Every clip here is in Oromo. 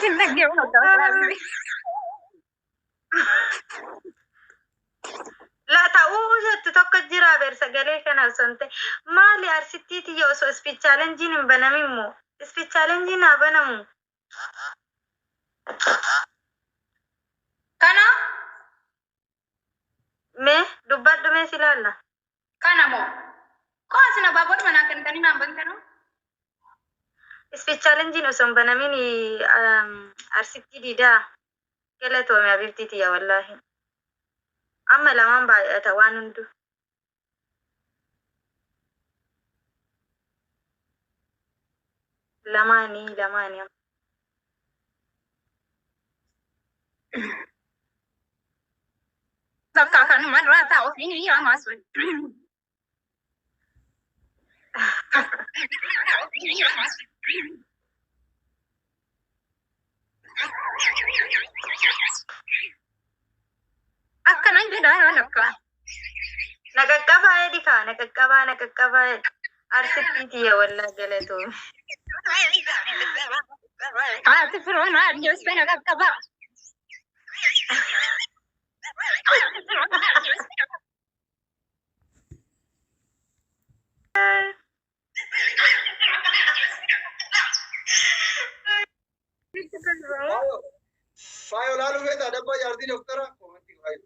Sin dhaggeeffadha. La ta'uu jettu tokko jira ber sagalee kana osoo hin ta'e. Maali arsittii tiyya osoo speed challenge'n hin banamin moo? Speed challenge'n haa banamu. Kana Mee dubbadhu mee si laalla. Kana moo? Koo asin abaaboodhuma naa kennitanii naan bantanu? Speed challenge'n osoo hin banamin arsittii diidaa galatoomi habibtii tiyya wallaahi. Amma lamaan baay'ata waan hundu. Lamaanii lamaanii amma. Bakka kanumarraa taa'u ofiin yaamaa sun. Akkanan jedhaa lakka. Na qaqqabaa jedhi kaa na qaqqabaa na qaqqabaa jedhi. Arsittii tiyya wallaa galatoomi. Haati firoon haadhi na qaqqabaa. Faayo laaluu feetaa dabbaa jaartii doktara koomentii faayo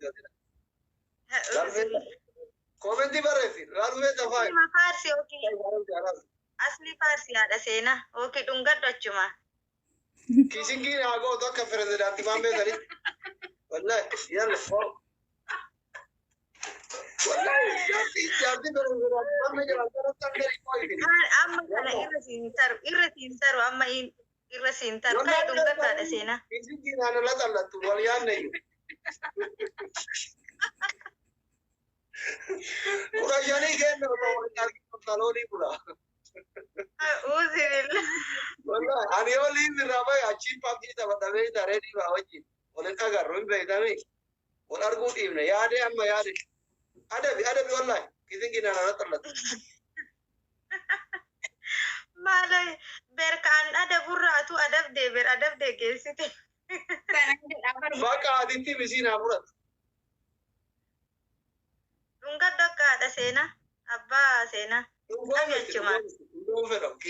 laaluu feetaa koomentii barreessi laaluu feetaa faayo. Asli faarsi okay. Asli faarsi haadha seenaa. Okay dhungadhu achuma. Kiisingiin haa gootu akka pirezidaantii Maammee sanitti. Wallahi yalla. Wallahi jaartii jaartii pirezidaantii Maammee jedhan kanatti akka hin Amma kana irra siin taru irra siin taru amma irra siin taru kai dhungadhu haadha seenaa. Kiisingiin haa lola xallattu wal yaadne iyyuu. 15 kenna osoo waliin arginu saloonii bula. Uuzibillah. Wallahi ani yoo liin irraa bahe achiin paabjii taphatamee taree dhiibaa wajjin wal hin agarru hin beektamii wal arguu dhiibne yaadee amma yaade adabi adabi wallahi kiisingiin haa lola xallattu. Maalo berkaan adaburra atu adabdee ber adabdee geessite. Bakka aditti misiin haa fudhatu. Dhungadhu akka haadha seenaa. Abbaa seenaa. Qabi achuma.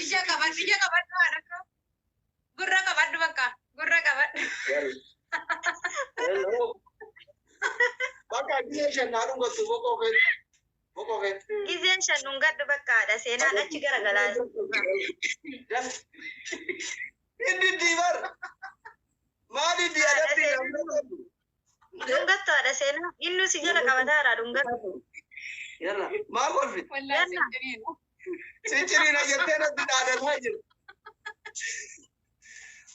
Ija qabadhu, ija qabadhu haadha koo. Gurra qabadhu bakka. Gurra qabadhu. Bakka gisee shan naa dhungattu boqoo keetti. Boqoo keetti. Gizeen shan dhungadhu bakka haadha seenaan achi garagalaa. Inni diibar. Maali di adabbi Dhungattu haadha seenaa. Inni si jala qabataadha dhungadhu. Yalla maa kolfi. Wallaahi sin Sinciriina jettee natti dhaadataa jiru.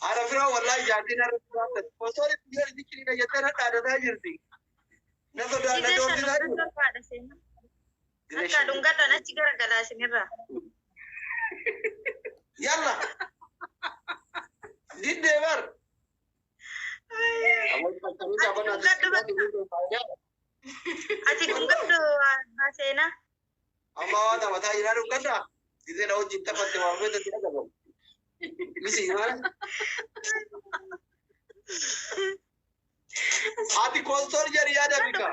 Haadha firoo wallahi jaartiin har'a jiraatan. Osoo itti sinciriina jettee natti dhaadataa jirti. Na sodaa na Gizee shan doorsisaa jiru. dhungadhu akka haadha seenaa. Akka dhungadhu achi garagalaa isinirraa. Yalla. Diddee bar. Ati dhungadhu abbaa seenaa. Amma waan taphataa jiraa dhungadhaa. Gisee na wajjin taphatte waan feete si dhagabamu. Misi maal? Ati koostor jedhi yaada bika.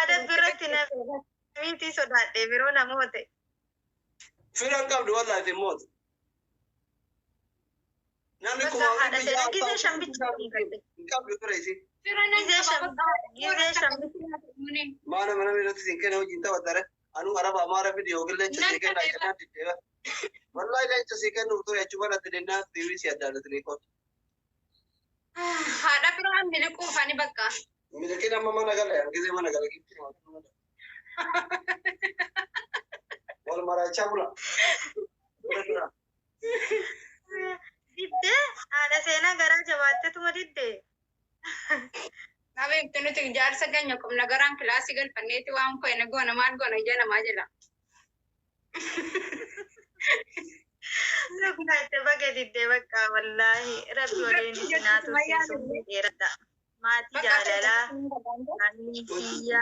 Adabbi irratti namitti sodaadhe biroo namoota. Fira hin qabdu wallahi isin mooti. Namni Bakka kuma haadha seenaa gisee shan bicha dhungadhe. hin qabdu fira isin. Gisee shan gisee shan Maana mana irratti isin kenna wajjin taphatare. Anuu araba amaara fidi yookiin leenca sii kenna jennaan diddeeba. Wallahi leenca sii kennuuf ture achuma irratti dennaan deebii si addaalatanii qotu. Haadha firaan miliquuf ani bakka. Miliqin amma mana gala gisee mana gala gibxi wal maraachaa bula. Diddee haadha seenaa garaa jabaattetuma diddee. Dhabeemtu nuti jaarsa keenya qubna garaan kilaasii galfanneeti waan feene goona maal goona ija namaa jala. Dhugaate baga diddee bakka wallaahi rabbi waliin isin haa tursiisu dheeradha. Maatii jaalalaa ani kiyya.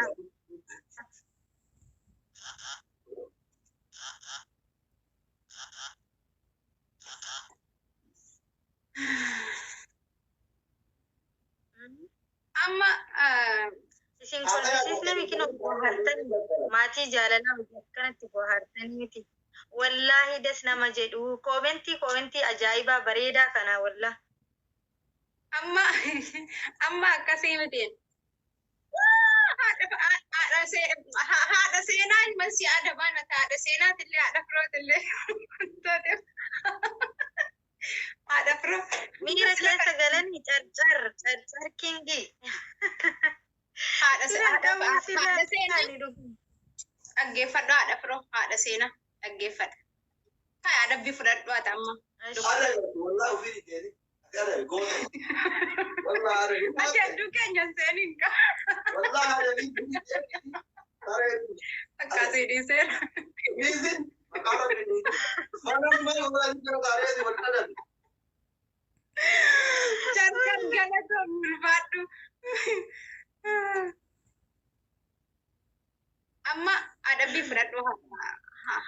Bohaartanii maatii jaalalaa hojii akkanatti bohaartaniiti. Wallaahi das nama jedhu koomentii koomentii ajaa'ibaa bareedaa kana wallah. Amma amma akkasii miti. Haadha seenaa ilma si adabaan haadha seenaatillee haadha firootillee haadha firoo. Miira keessa galanii carcar carcar kingii. Haadha Siraan qabuu haadha seenaa siraan dhugu. Dhaggeeffadhu, haadha firoo, haadha seenaa dhaggeeffadha. Kai adabbii fudhadhu ati amma. Adabi wallahi ofii diteeni. Ati adabi goota. Wallahi adabi. Ati adduu keenya hin seeniin qaba. Wallahi adabi diteeni. Saree. Akkasii dhiiseera. Niisin maqaa rabbi niisin. Mana mana wallahi jira taaree wal adabi. Carcar galatoon ulfaadhu. Amma adabbii fudhadhu,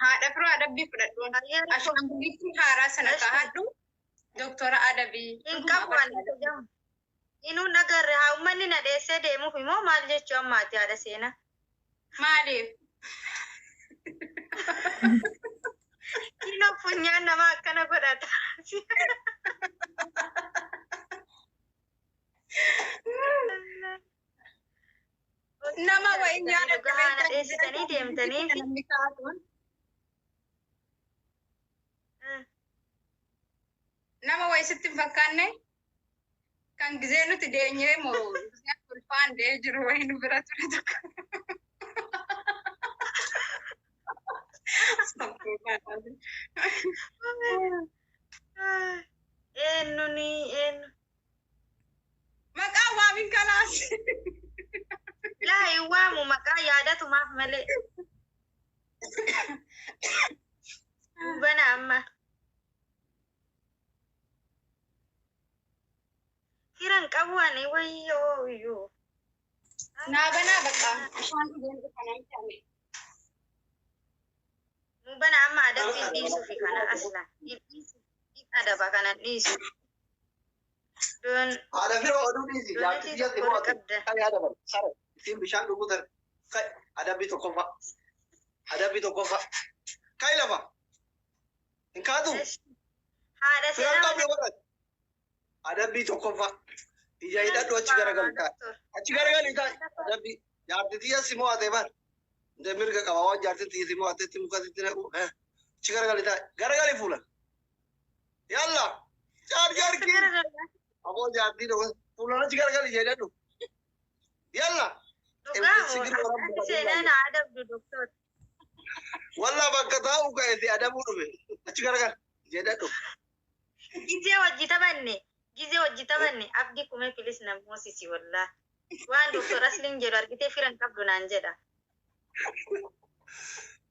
haadha firoo, adabbii fudhadhu. Ashaangulliitti haaraa sana kaa'adhu. Doktora adabii. Hin qabu ani jedhamu. Inuu nagarre haa uummanni na dheessee deemuuf immoo maal jechuu ammaati haadha seenaa. Maaliif? Kinoo funyaan namaa akkana godhata. Nama wayi nyaata Dhugaa na dheessitanii deemtanii fi namni kaa'atuun. Nama wayi sitti hin fakkaanne kan gizee nuti deenyee moo gizee ulfaan dee jiru wayi nu bira ture tokko. Eenyu ni eenyu? Maqaa waamin kalaas. Laa hin waamu, maqaa yaadatumaaf malee. Bana amma. Firan qabu ani wayyoo iyyuu. Naa banaa bakka bishaan dhugeen dhufa namni ame. Bana amma adabbii dhiisuufi kana asla. Dhiisu adaba kana dhiisu. Doon Haadha firoo oduu dhiisi. Jaartii doonatii biyyatti tokko mo'ate. qabda. Kai adaban. Sare. Ittiin bishaan dhuguu tare. Kai adabbii tokkoffaa. Adabbii tokkoffaa. Kai lafa. Hin kaatu. Haadha Firan seenaa qabde godhate. Adabbii tokkoffaa. Ija hidhadhu, achi garagali taa'e. Achi garagali taa'e. Adabbii. Jaartii tiyya si mo'ate bar. Ndee mirga qaba waan jaartii tiyya si mo'atetti muka sitti naqu. Achi garagali taa'e. Garagali fuula. Yalla. Jaar jaarkii. Aboo jaartii tokko fuulaan achi garagali jedhadhu. Yalla. Dhugaa moo seenaa na adabdu doktor. Walla bakka taa'u ka'e si adabuu dhufe. Achi garagali jedhadhu. Gizee hojii taphanne, gizee hojii taphanne, abdii kumee filis na moosisi wallaa. Waan doktor Asliin jedhu argitee firan qabdu naan jedha.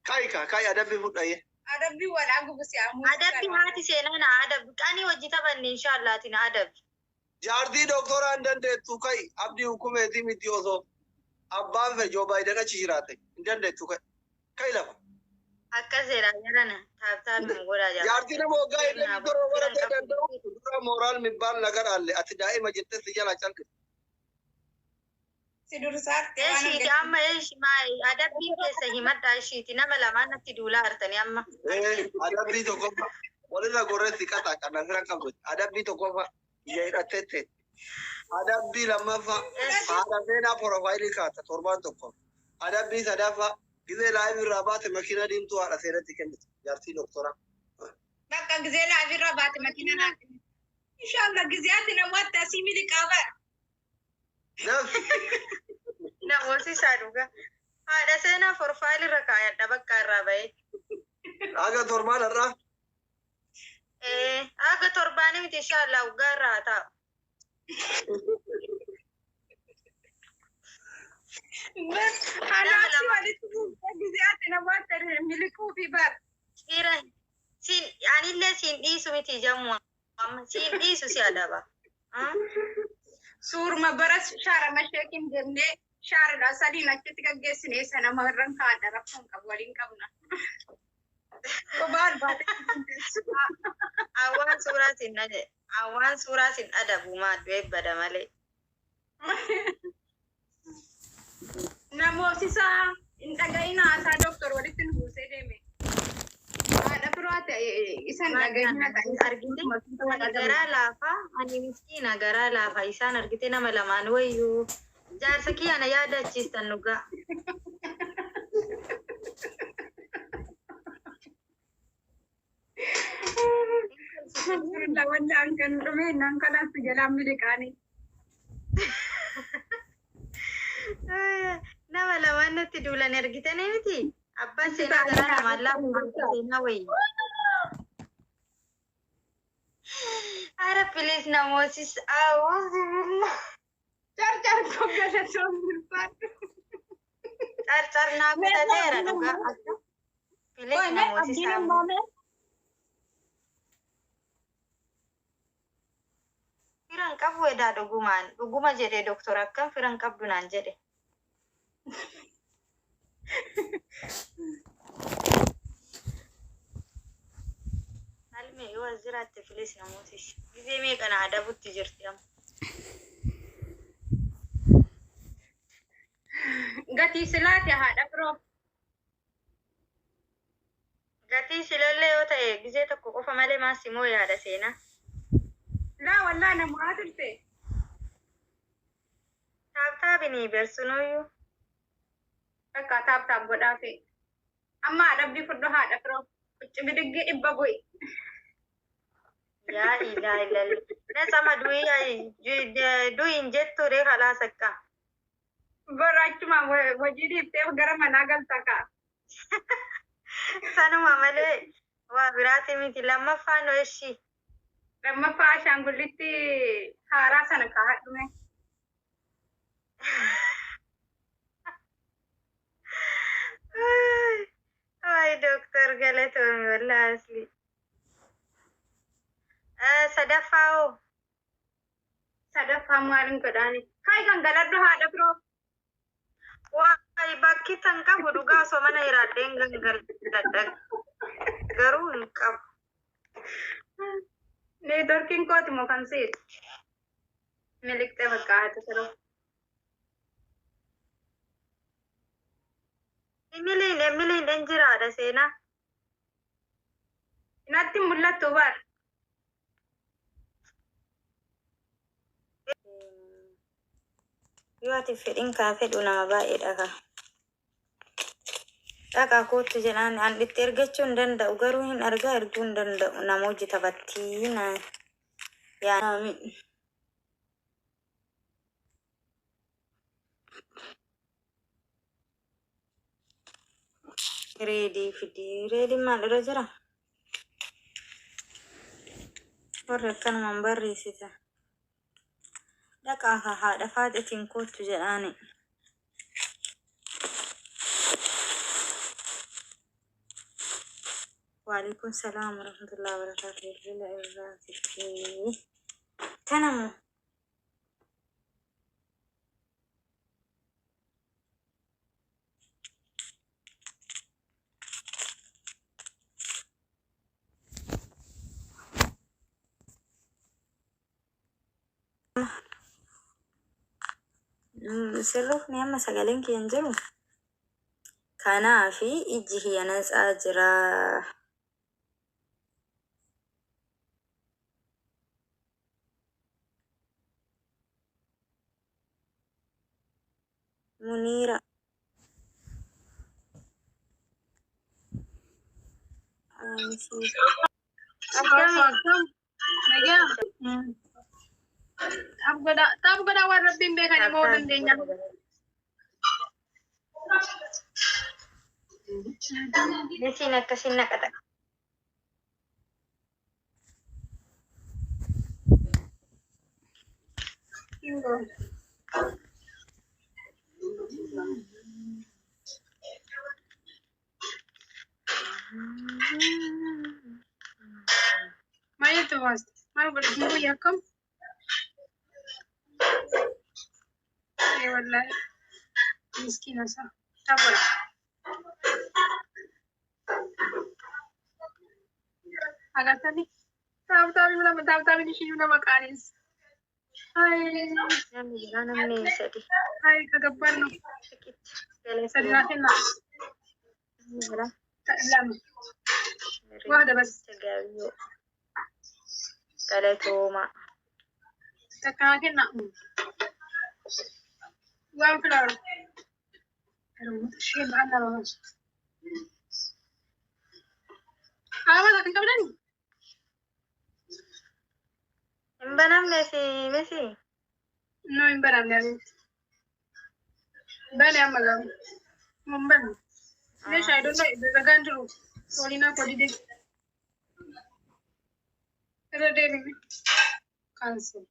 Kai ka kai adabbii fudhaye. Adabbii walaa gubusi ammoo. Adabbi haati seenaa na adabdu qanii hojii taphanne inshaallaati na adabbi. Jaartii doktoraa hin dandeettu, kai abdii hukumeetii miti, osoo abbaan fedhe Joo Baayiden achi jiraate hin dandeettu, kai. Kai lafa. Akkas jedha jedhana taaptaabii mu godhaa jira. Jaartii nama waggaa 27 baratee danda'u dura mooraal mibbaan nagar alle ati daa'ima jettee si jala calqise. Si dursaatti waan Eshiiti amma eshi maali adabbiin keessa himadhaa, ishiiti nama lamaan natti duulaa hartanii amma. Adabbii tokkoffaa walirra gorreessi qaxa kana fira qabdu. Adabbii tokkoffaa ija hidhatteette. Adabbii lammaffaa haadha seenaa porofaayilii kaata torbaan tokko. Adabbii sadaffaa gizee live irraa baate makiina diimtuu haadha seenatti kennite jaartii doktoraa. Bakka gizee live irra baate makiina naa kenni. Inshallah gizee ati namoota asii miliqaa bara. Nafsi Namooti isaa dhugaa. Haadha seenaa porofaayilii irra kaayadha bakka irraa bahee. Haga torbaan irraa. Ee, haga torbaanii miti, inshaallah waggaa irraa haa taa'u. Anaaf walitti buufta gizee ati namoota miliquu fi bara. Fira siin anillee siin dhiisu miti jammu amma siin dhiisu si adaba. Suurma bara shaarama sheekin deemnee shaaradha sadiin achitti gaggeessine sana namarran kaadha, rakkoon qabu waliin qabna. Kophaan baatee. Awwaan suuraa siin awwaan suuraa siin adabu maaddu eebbada malee. Namoosisaa hin dhaga'ina haasaa doktor walitti nu buusee deeme. Haadha firoo ta'e isan dhaga'ina ta'e. Argite garaa laafaa, ani miskiina garaa laafaa, isaan argite nama lamaan wayyuu jaarsa kiyya na yaadachiistan dhugaa. Wallaan kan dhume naan kanaaf jalaan miliqaanii. Nama lamaan natti duulan argitanii miti? Abbaan seenaa garaa namaan laafu seenaa wayii. Ara please namoosis awuuzi billah. Carcar koo galatoon bilbaadhu. Carcar naa kutateera dhugaa akka. Please namoosis awuuzi. Firan qabu edaa dhugumaan dhuguma jedhe doktor, akkam firan qabdu naan jedhe. Alme yoo as jiraatte please namoosis. Gizee meeqa na adabutti jirti amma. Gatii silaati haadha firoo. Gatii silallee yoo ta'e gizee tokko qofa malee maas immoo yaada seenaa. Laa wallaa namaa turte. Tap tapinii bersunuyyuu. Bakka tap tap godhaafi. Amma adabbii fudhu haadha firoo. Qucci bidiggii 100 bu'i. Yaa ilaa ilaa. Nasama du'i du'i hin jettu ree kalaas akka. Bara achuma hojii dhiiftee gara manaa galta ka'a. Sanuma malee waa biraati miti, lammaffaan ishii. Lammaffaa ashaangullitti haaraa sana kaa'adhume. Waay doktor galatoomi wallaahi asli. Sadaffaa hoo? Sadaffaa maaliin godhaani? Kaay gangaladhu haadha firoo. Waay bakki tan qabu dhugaa, osoo mana jiraadheen gangaladha, garuu hin qabu. Networkiin kooti moo kan siit? Miliqxee bakka haati firoo. Emiliin Emiliin hin jiraadha seenaa. Natti mul'attu bar. Yoo ati fedhin kaa fedhu nama baay'eedha kaa. Dhaqaa kootu jedhaan an itti ergachuu hin danda'u, garuu hin argaa erguu hin danda'u, nama hojii taphattii na yaa. Reedii fidii, reediin maal irra jira? Warri akkanumaan barreessita. Dhaqaa kaa haadha faaxetiin kootu jedhaani. Waalaikum salaam warahmatullahi wabarakatuh. Bilbila irraa fidii. Kanamu. Sirruufni amma sagaleen kiyya hin jiru. Kanaafi ijji kiyya natsaa jira. Muniira. Akkami? Nagaa. Tap godhaa tap godhaa, waan rabbiin beekan immoo dandeenya. Nisiin akkasiin naqata. Maal jettu baasti? Maal godhe guyyaa akkam? Ee wallaahi miskiina isaa. Tap godha. Agartanii? Tap tapiin nama tap tapiin ishii nama qaaneessa. Hai. Namni biraa namni sadi. Hai ከገባን ነው። Riqicha. Galatooma. Sadi Namni biraa. Lama. واحدة بس. Riqicha gaarii. Galatooma. Takkaa kenna. Waan filaru. Ishee ba'aan lama. Haawaa kan qabdani? Hin banamne si misi. No hin banamne abitti. Bane amma garuu. Hin banne. Meeshaa I don't know ragaan jiru. Toolinaa koo dide. Irra deebime. Cancel.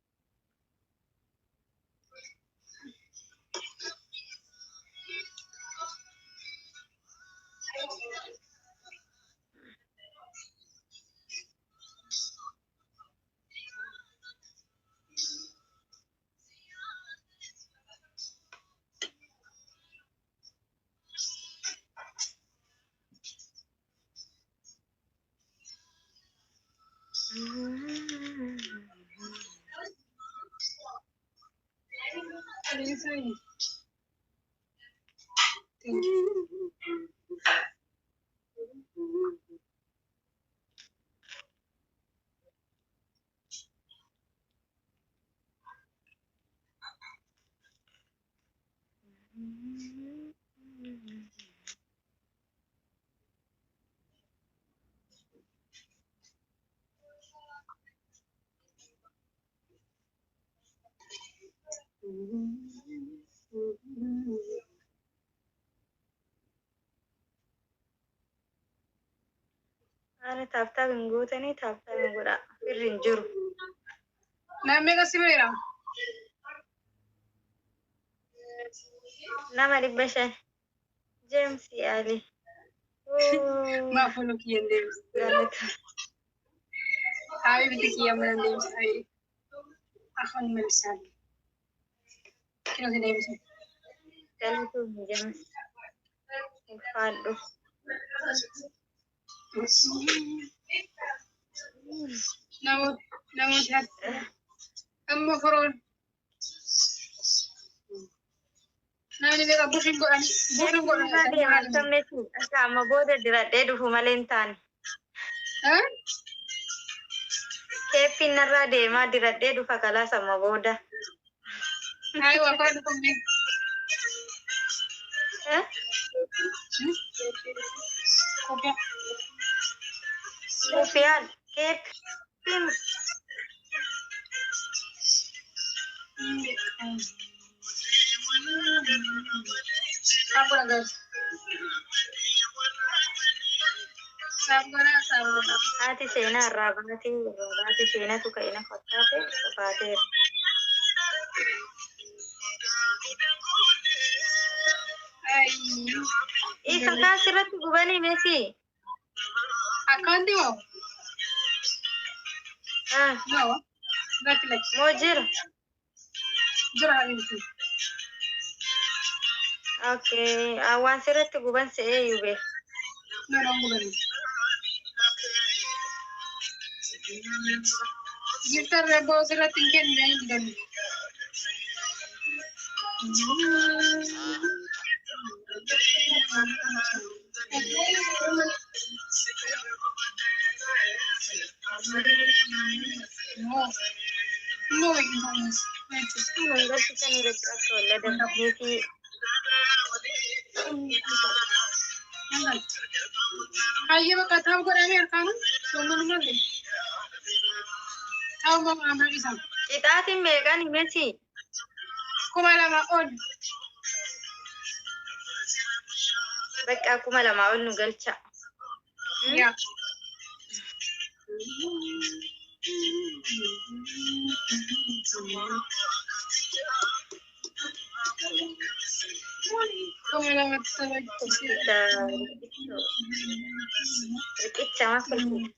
Thank you. Ani tap tap hin gootanii tap tap hin godhaa. Firri hin jiru. Namni meeqa si beera? Nama 500. James Ali. Maaf fuula kiyya hin deebisu. Galata. Habiibti kiyya mana hin deebisu. Afaan መልሳለሁ. Kino si deebisu. Galatoomii James. Ulfaadhu. Namoota amma firoon namni meeqa bushin godhan bushin godhan. Irraa deema akkamitti akka amma booda diradhee dhufu malee hin taane. Keeppiin narraa deemaa diradhee dhufa kalaas amma booda. Ayi waa faa dhufamne. Eh? Kophee. Sufiyaan keeppiin Saabura guys. Saabura saabura. Haati seenaa irraa baatee irraa baatee seenatu ka'ina fakkaate baateera. Ayi. Isa kaas irratti gubanii meesii? Akkaawuntii moo? Ah, No. Irratti lakki. moo jira? Jira habiibti. Okay, waan sirratti guban se'ee yube. No no gubanii. Giftar rebboo sirratti hin kennine hin didanne. No. No, wait. Kun galchisanii bakka akka wallada meesii. Hayyee bakka taa'u godhamee harkaanu soomanu malee. Taa'u godhamee isa. Qixaatiin meeqaan meesii? 2000 ol. Bakka 2000 ol nu galcha. Yaa. 2000 taphachiisa. Riqicha maaf kolfite?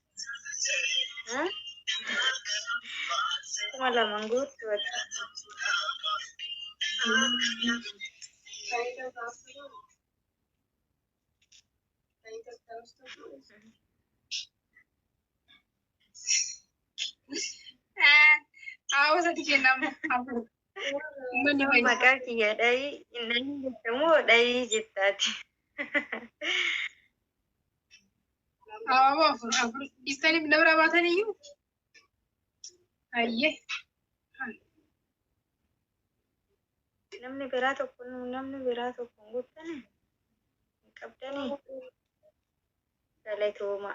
2000 guutuu ati. Haawasa Sadi kennaa afur. Uummanni ho'i. Maqaa kiyya dhayii inni jettamoo dhayii jettaati. Abaaboo afur afur. Dhiistanii na biraa baatan iyyuu. Ayyee. Namni biraa tokko hin guuttane hin qabdanii galatooma.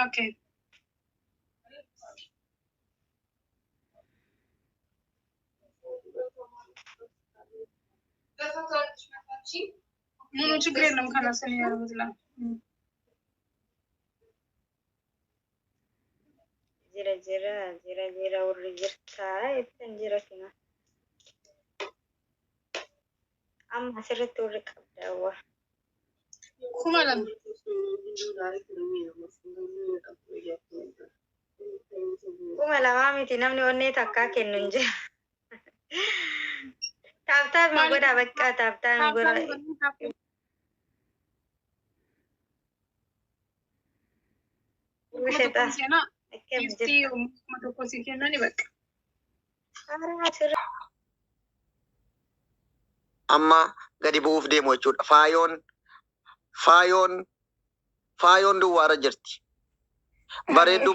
Okay. ምኑ ችግር የለም። ከላስ እኔ ያልኩት ላ Jira jira jira jira warri jirtaa jettan jira kina. Amma asirratti warri qabdaawwa. 2000. 2000 miti namni onnee takkaa kennu hin jiru. Tap tap nu godha bakka tap tap nu godha. 1000 seenaa Akkam giftii jirta? 1000 si kennani bakka. Haaraa asirra. Amma gadi bu'uuf deemu jechuudha. Faayoon duwwaarra jirti. Bareedduu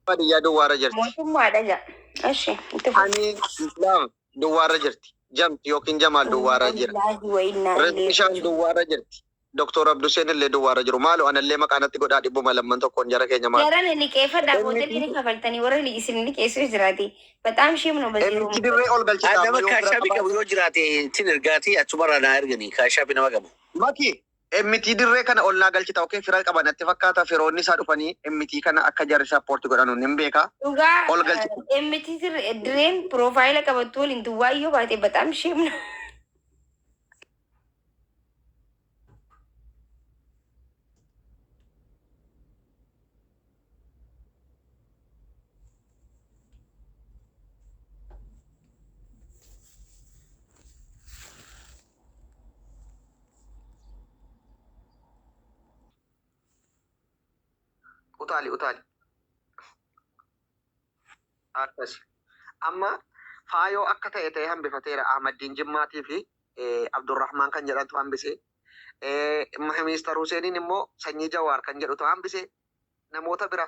baadiyyaa duwwaarra jirti. Mootummaadha jaa. Eshi, itti fufi. Ani Islaam duwwaarra jirti. Jamti yookiin Jamaal duwwaarra jira. Wallaahi wa innaa ilaihi Rishaan duwwaarra jirti. Doktor Abduseen illee duwwaarra jiru. Maalo anallee maqaa natti godhaa 201 jara keenya maal. Jaran liqeeffadhaa hoteelli ni kafaltanii warra isin liqeessu jiraate. በጣም shame ነው በዜሮ Emichi dirree ol galchita amma Nama yoo fira Cash App qabaate. qabu yoo jiraate ittiin ergaatii achumarraa naa erganii Cash App nama qabu. Maki emmitii dirree kana ol naa galchita, okay, fira qaba natti fakkaata, firoonni isaa dhufanii emmitii kana akka jarri support godhanu nin beeka. Dhugaa Ol galchita. MT dirreen profile qabattu waliin duwwaa yoo baate በጣም shame ነው. Utaali utaali. Akkas. Amma faayoo akka ta'e ta'e hambifateera Ahmaddiin Jimmaatii fi Abdurrahmaan kan jedhantu hambise. Ministar Huseeniin immoo sanyii Jawaar kan jedhutu hambise. Namoota bira.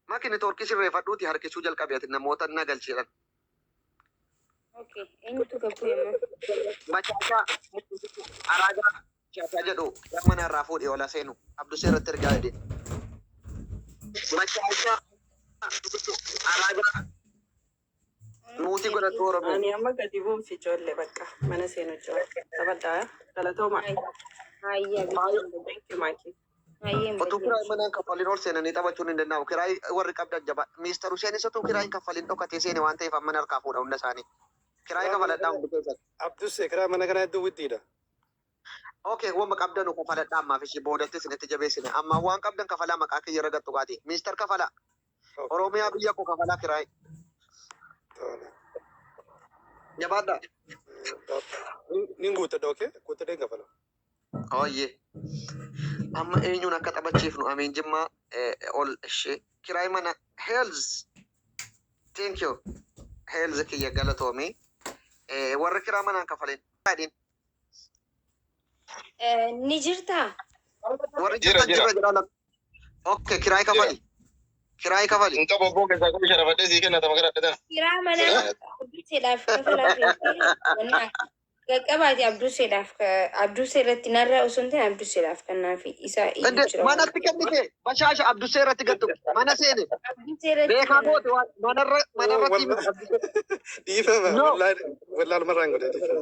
Maki networkii sirreeffadhuuti harkisuu jalqabe ati namoota na galchiidhan. Okay, eenyutu gabbuu immoo? Macaacaa Araagaa Macaacaa jedhu mana irraa fuudhee ola seenu Abdusee irratti ergaa jedhe. Macaacaa Araagaa nuuti godhatu Oromoo. Ani amma gadi bu'uuf ijoollee bakka mana seenu jira. Taphadhaa. Galatooma. Haayyaa. Thank you, Maki. Hayyee. Otuu kiraayii manaan kaffalin ol seenanii taphachuun hin danda'amu. Kiraayii warri qabdan jaba. Miister Huseenis otuu kiraayii kaffalin dhokatee seene waan ta'eef amma harkaa fuudha hunda isaanii. Kiraayii kafaladhaa hundi keessan. Abdusse kiraa mana kana hedduu widdiidha. Okay, wama qabdanu kafaladhaa ammaaf ishee boodatti isinitti jabeessine. Amma waan qabdan kafalaa maqaa kiyya irra gattu qaati. Miister kafalaa. Oromiyaa biyya koo kafalaa kiraayii. Jabaadhaa. Nin guuttadha, okay? Guuttadheen kafala. Ooyyee. Amma eenyuun akka taphachiifnu Amiin Jimmaa ol ishee kiraayii mana health. Thank you. Health kiyya galatoomii. Warri kiraa manaan kafalin. Ni jirtaa? Warri Jira, jirtan jira. jirra jedhaa lak. Okay, kiraayii kafali. Kiraayii kafali. Hin qabu obboo keessaa qabu sharafadhee sii kenna tama gara adda. Kiraa manaa Abduseedhaaf kafalaa feetee qaqqabaati Abduseedhaaf Abdusee irratti narra osoo hin ta'in Abduseedhaaf kennaafi isa iyyuu Inde jira. Manatti kennite bashaasha Abdusee irratti gattu mana seene. Abdusee irratti Beekaa goote waan manarra manarratti Dhiifama. No. Wallaahi marraan godhe dhiifama.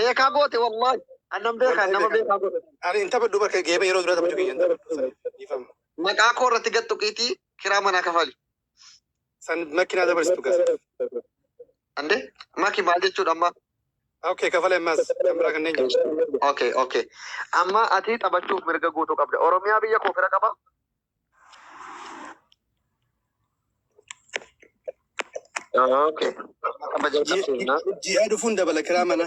Beekaa goote wallahi. Annan beekaa nama beekaa goote. Ani hin taphadhu bakka geeba yeroo dura taphachuu kiyya hin taphadhu. Dhiifama. Maqaa koo irratti gattu qiitii kiraa manaa kafali. San makiinaa dabarsitu gasa. Ande maki maal jechuudha amma? Okay, kafala ammas kan biraa kanneen jiru. Okay. Amma ati taphachuuf mirga guutuu qabda. Oromiyaa biyya koo fira qaba. Okay. Kabaja qabsiifna. Ji'a dhufuun dabala kiraa mana.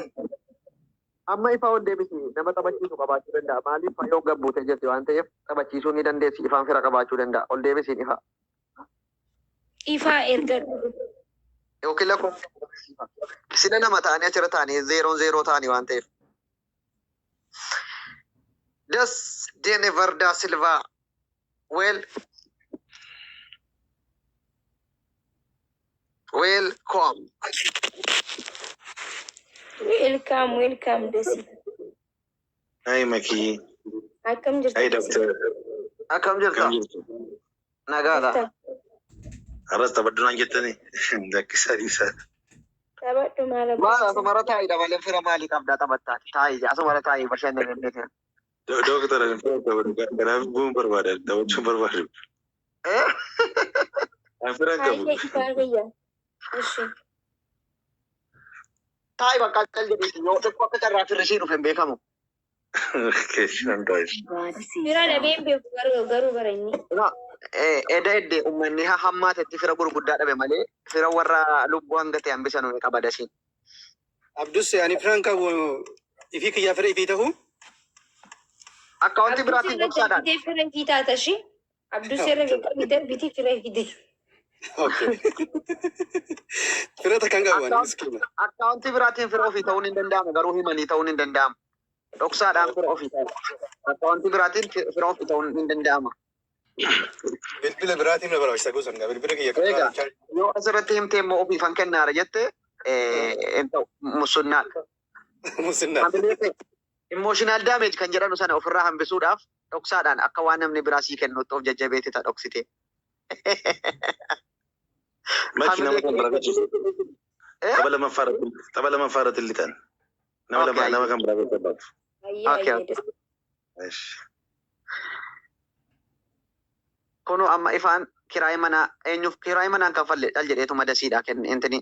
Amma Ifaa ol deebisi, nama taphachiisu qabaachuu danda'a. Maaliif Fayoon gabbuutee jirti waan ta'eef taphachiisuu ni dandeessi. Ifaan fira qabaachuu danda'a. Ol deebisiin Ifaa. Ifaa ergadhu. Yookiin lakkoofsa sila lama ta'anii achirra ta'anii zeeroon zeeroo ta'anii waan ta'eef. Das Denever da Silva. Well. Welcome. Welcome, welcome, Desi. Hi, Maki. Akkam jirta? Hi, Desi? Doctor. Akkam jirta? Akkam jirtu? Nagaadha. Jirta. Har'as taphadhu naan jettanii? Lakkisaa dhiisaa. Taphadhu maal Maal abbaa. asumara taa'idha malee fira maalii qabdaa taphattaa? Taa'i asumara taa'ii bashannanee. Doctor, ani fira taphadhu. Kanaaf bu'uun barbaada. Taphachuun barbaadu. Ani fira hin qabu. Hayyee, Ifaa kiyya. Ishi. Taa'i bakka cal jedhiiti yoo xiqqoo akka carraa firri sii dhufe hin beekamu. Okay, nan taa'e. Fira dhabee hin beeku garuu bara inni. Eda edde uummanni hammaatetti fira gurguddaa dhabe malee fira warra lubbuu hanga ta'e hambisan ni qaba Dasiin. Abdus, ani firan qabu, ifii kiyyaa fira ifii ta'u. Akkaawuntii Abdus biraatiin irra dhoksaadhaan. darbitee fira ifii taata ishee. Abdus irra darbitee fira ifii. Okay. Fira takkan qabu ani miskiina. Akkaawuntii biraatiin fira ofii ta'uun hin danda'amu, garuu himanii ta'uun hin danda'amu. Dhoksaadhaan fira ofii ta'u. Akkaawuntii biraatiin fira ofii ta'uun hin danda'ama. Bilbila biraatiin na barbaachisa gosa bilbila kiyya Egaa kan yoo asirratti himtee immoo ofiifan kennaara jette hin ta'u, musunnaadha. Musinnaa. Emotional damage kan jedhamu sana ofirraa hambisuudhaaf dhoksaadhaan akka waan namni biraa sii kennutti of jajjabeetti ta dhoksite. Maki, nama kan biraa gochuuf. Tapha lammaffaa irratti illitan. Nama lama nama kan biraa gochuu barbaadu. Hayyee, Okay. hayyee. Esh. Kunoo amma Ifaan kiraayii manaa eenyuuf kiraayii manaan kaffalle dhal jedheetu madasiidhaa kenne, intini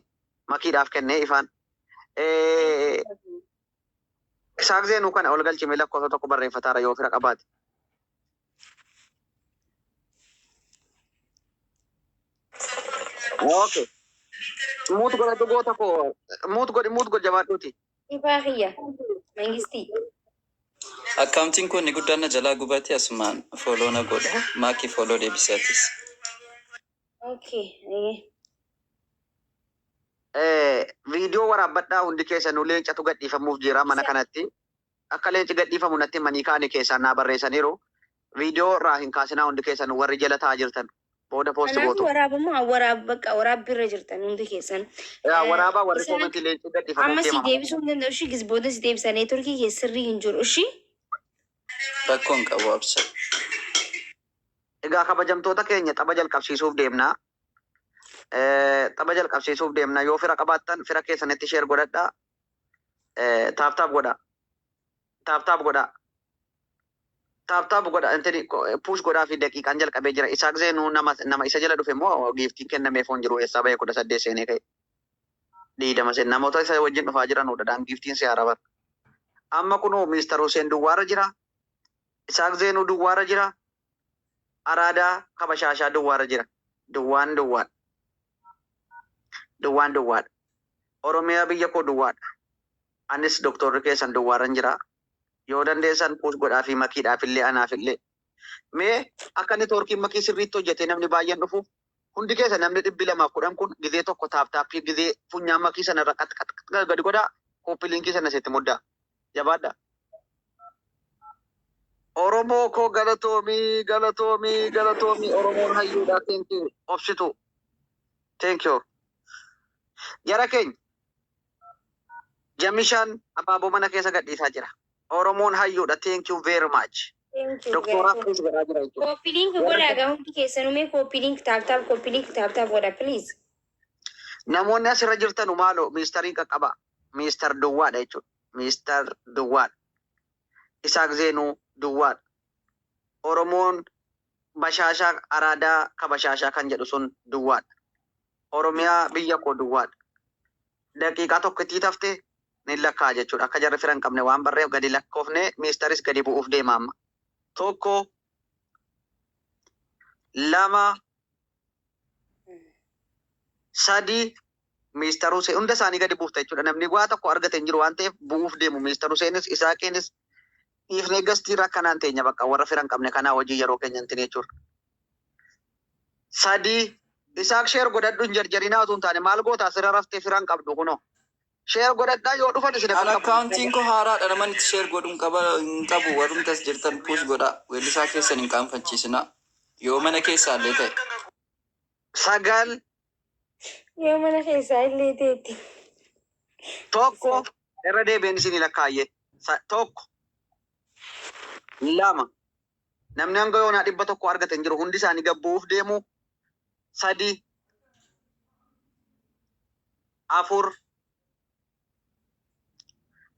Makiidhaaf kennee Ifaan. Isaak Zeenuu kana ol galchime, lakkoofsa tokko barreeffataara yoo fira qabaate. Okay. Mute godhadhu, goota koo mute godhi, mute godhi, jabaadhuuti. Ifaa kiyya. Mangistii. Akkaawuntiin kun inni guddaan na jalaa gubate, asumaan follow na godha. Maakii, follow deebisatis. Okay. Hayyee. Viidiyoo waraabbadhaa hundi keessanuu, leencatu gadhiifamuuf jira mana kanatti. Akka leenci gadhiifamu natti himanii kaanii keessaan naa barreessaniiru. Viidiyoo irraa hin kaasinaa hundi keessanuu warri jala taa'aa jirtan. Booda post Kanaafuu gootu. waraabamoo waraab bakka waraabbiirra jirtan hundi keessan. Yaa waraabaa warri Isaan koomentii, leenci gadhiifamuuf amma si deema. deebisuu hin danda'u ishii gis booda si deebisa, neetworkii kee sirrii hin jiru ishii. Rakkoo hin qabu, absa. Egaa kabajamtoota keenya, tapha jalqabsiisuuf deemna. Tapha jalqabsiisuuf deemna. Yoo fira qabaattan fira keessanitti share godhadhaa. Tap tap godhaa. Tap tap godhaa. Tap tap godhaa. Intini push godhaa fi daqiiqaan jalqabee jira. Isaak Zeenuu nama isa jala dhufe immoo giiftiin kennameef hin jiru, eessaa bahee 18 seenee ka'e. 20 seen namoota isa wajjin dhufaa jiranudha. Dhaan giiftiin si haara bara. Amma kunoo Mister Hussein duwwaarra jira. Isaak Zeenuu duwwaarra jira. Araadaa Kabashaashaa duwwaarra jira. Duwwaan duwwaadha. Duwwaan duwwaadha. Oromiyaa biyya koo duwwaadha. Anis doktorri keessan duwwaarran jira. Yoo dandeessan push godhaa fi Makiidhaaf illee anaaf illee. Mee akka neetwoorkiin Makii sirriitti hojjetee namni baay'een dhufuuf hundi keessa namni 210 kun gizee tokko tap tapii gizee funyaan Makii sana irra qat qat qat gadi godhaa, copy linkii sana sitti muddaa. Jabaadha. Oromoo koo galatoomii, galatoomii, galatoomii. Oromoon hayyuudha. Thank you. Obsitu. Thank you. Jara keenya, jamishaan abaaboo mana keessa gadhiisaa jira. Oromoon hayyuudha. Thank you very much. Thank you. Doktoraaf push godhaa jira jechuudha. Copy link godhaa gaa hundi keessanuu, mee copy link tap tap, copy link tap tap godha, please. Namoonni asirra jirtanu maaloo miistariin qaqqaba. Miistar duwwaadha jechuudha. Miistar duwwaadha. Isaak Zeenuu duwwaadha. Oromoon bashaashaa araadaa kabashaashaa kan jedhu sun duwwaadha. Oromiyaa biyya koo duwwaadha. Daqiiqaa tokkittii taftee ni lakkaa'a jechuudha. Akka jarri fira hin qabne waan barreef gadi lakkoofne, miistaris gadi bu'uuf deema amma. Tokko, lama, sadi. Mister Huseen hunda isaanii gadi buufta jechuudha. Namni waa tokko argate hin jiru waan ta'eef bu'uuf deemu. Mister Huseenis Isaaqeenis dhiifnee gastii irra akkanaan teenya bakka warra fira hin qabne kanaa hojii yeroo keenya hin jechuudha. Sadii Isaaq share godhadhu hin jarjarinaa utuu hin taane maal goota asirra raftee fira hin qabdu kunoo. Share godhadhaa yoo dhufan isin An qaqqabu. akkaawuntiin koo haaraadha naman itti share godhu hin qaba hin qabu warrumtas jirtan push godhaa weellisaa keessan hin qaanfachiisinaa yoo mana keessaallee ta'e. Sagal. Yoo mana keessaa illee ta'etti. Tokko irra deebi'een isinii lakkaayyee. Tokko. Lama. Namni hanga yoonaa 100 argate hin jiru. Hundi isaanii gad bu'uuf deemu. Sadi. Afur.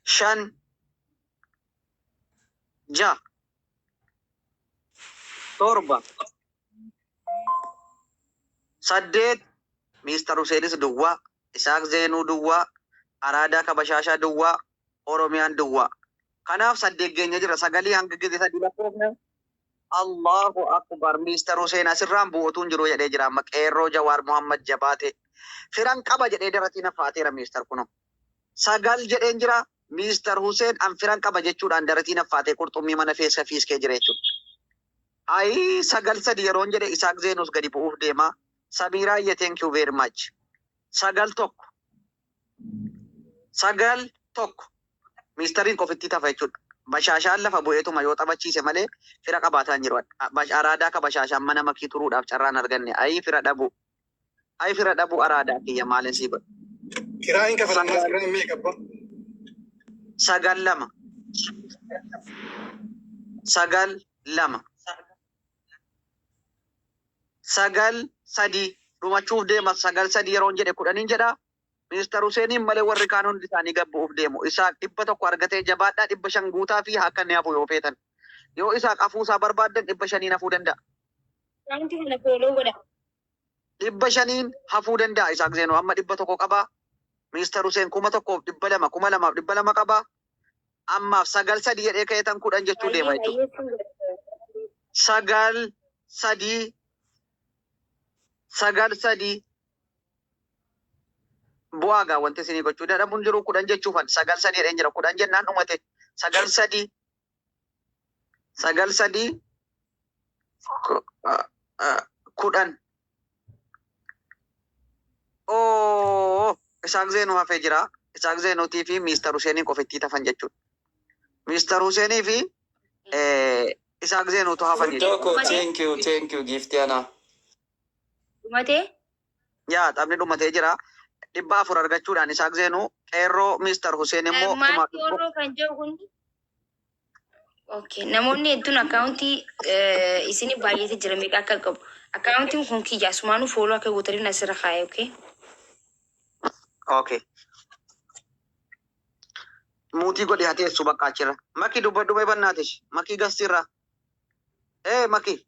Shan. Ja'a. Torba. Saddeet. Mister Huseenis duwwaa. Isaaq Zeenuu duwwaa. Araadaa Kabashaashaa duwwaa. Oromiyaan duwwaa. Kanaaf saddeet geenye jira. Sagalii hanga geze sadii lakkoofne. Allahu Akbar. Mister Huseen asirraan bu'uutu hin jiru jedhee jira amma qeerroo Jawaar Muhammad jabaate. Firan qaba jedhee daratii naffaateera Mister kunoo. Sagal jedheen jira. Mister Huseen an firan qaba jechuudhaan daratii naffaatee qurxummii mana feessa fiiskee jira jechuudha. Ayii sagal sadi yeroon jedhe Isaaq Zeenus gadi bu'uuf deema. Samiiraayye thank you very much. Sagal tokko. Sagal tokko. Miistariin qofittii tafa jechuudha. Bashaashaan lafa bu'eetuma yoo taphachiise malee fira qabaataa hin jiru. Araadaa ka bashaashaan mana makii turuudhaaf carraan arganne. Ayii fira dhabuu. Ayii fira dhabuu araadaa kiyya maalin sii godha. Kiraa hin kafalan Sagal. Kiraan meeqa abbaa? Sagal lama. Sagal lama. Sagal sadii dhumachuuf deema. Sagal sadii yeroon jedhe kudhaniin jedha. Mister Huseeniin malee warri kaan hundi isaanii gad bu'uuf deemu. Isaaq 100 argatee jabaadhaa 500 guutaa fi akka inni hafu yoo feetan. Yoo Isaaq hafuu isaa barbaaddan 500n hafuu danda'a. Wanti kana follow godha. 500n hafuu danda'a Isaaq Zeenuu amma 100 qaba. Mister Huseen 1200 2200 qaba. Ammaaf sagal sadii jedhee ka'eetan 10 jechuu Baay'ee deema jechuudha. baay'ee sin gargaara. Sagal sadii sagal sadii bu'aa gaa wanti isinii gochuu dadhabuun jiru 10 jechuufan sagal sadii jedheen jira 10 jennaan dhumate sagal sadii sagal sadii 10 oo Isaaq Zeenuu hafee jira. Isaaq Zeenuutii fi Miister Huseenii qofittii tafan jechuudha. Miister Huseenii fi Isaaq Zeenuutu hafan Furdoo jechuudha. koo Dhumatee? thank you thank you giiftii anaa. Dhumatee? Yaa taphni dhumatee jira. 400 argachuudhaan Isaaq Zeenuu qeerroo Miister Huseen immoo kumaa Maartii dhibba. Orroo kan jedhu kun Okay. Namoonni hedduun akkaawuntii isin baay'eetu jira meeqa akka qabu. Akkaawuntiin kun kiyya asumaanuu follow akka gootaniif asirra kaa'e okay. Okay. Muutii godhi haa teessu bakka achirra. Maki dubbadhu mee bannaatish. Makii gastiirra. Ee Maki.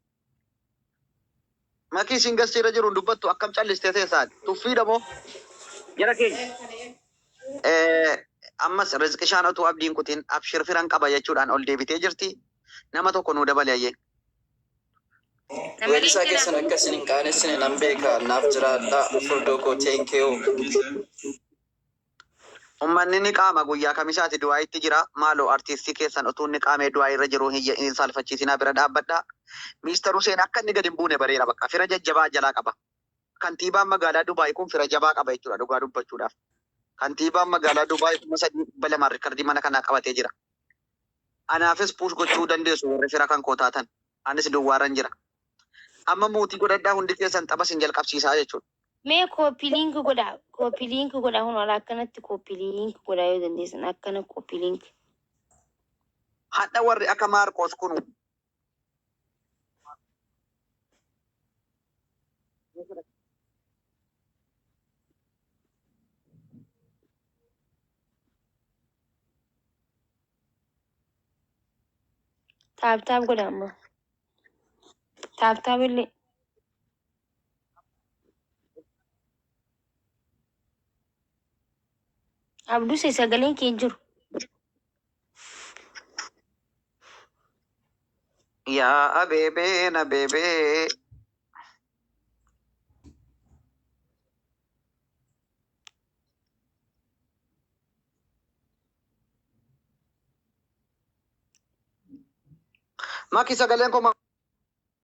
Makii isin gastiirra jiru dubbattu akkam callistee teessaan. Tuffiidha moo? Jara keenya. Ammas Rizqishaan otuu abdiin kutin abshir firan qaba jechuudhaan ol deebitee jirti. Nama tokko nuu dabali ayyee. Nama Weellisaa leenca keessan naaf akka isin hin qaanessine nan beeka naaf jiraadhaa furdoo koo thank you. Ummanni ni qaama guyyaa kamisaati du'aa'itti jira. Maaloo artiistii keessan utuu inni qaamee du'aa'ii irra jiruu hin saalfachiisinaa bira dhaabbadhaa. Miister Huseen akka inni gad hin buune bareera bakka. Fira jajjabaa jalaa qaba. Kantiibaan magaalaa Dubaay kun fira jabaa qaba jechuudha dhugaa dubbachuudhaaf. Kantiibaan magaalaa Dubaay 3200 rikkardii mana kanaa qabatee jira. Anaafis push gochuu dandeessu warri fira kan koo taatan. Anis duwwaarran jira. Amma muutii godhadhaa hundi keessan tapha isin jalqabsiisaa jechuudha. Mee copy link godhaa. Copy link godhaa kun wala akkanatti copy link godhaa yoo dandeessan akkana copy link. Hadha warri akka Maarqoos kun Tap tap godhaa amma. Tap tap illee. Abduse sagaleen kee hin jiru. Yaa abeebee na beebee. Maki, sagaleen koo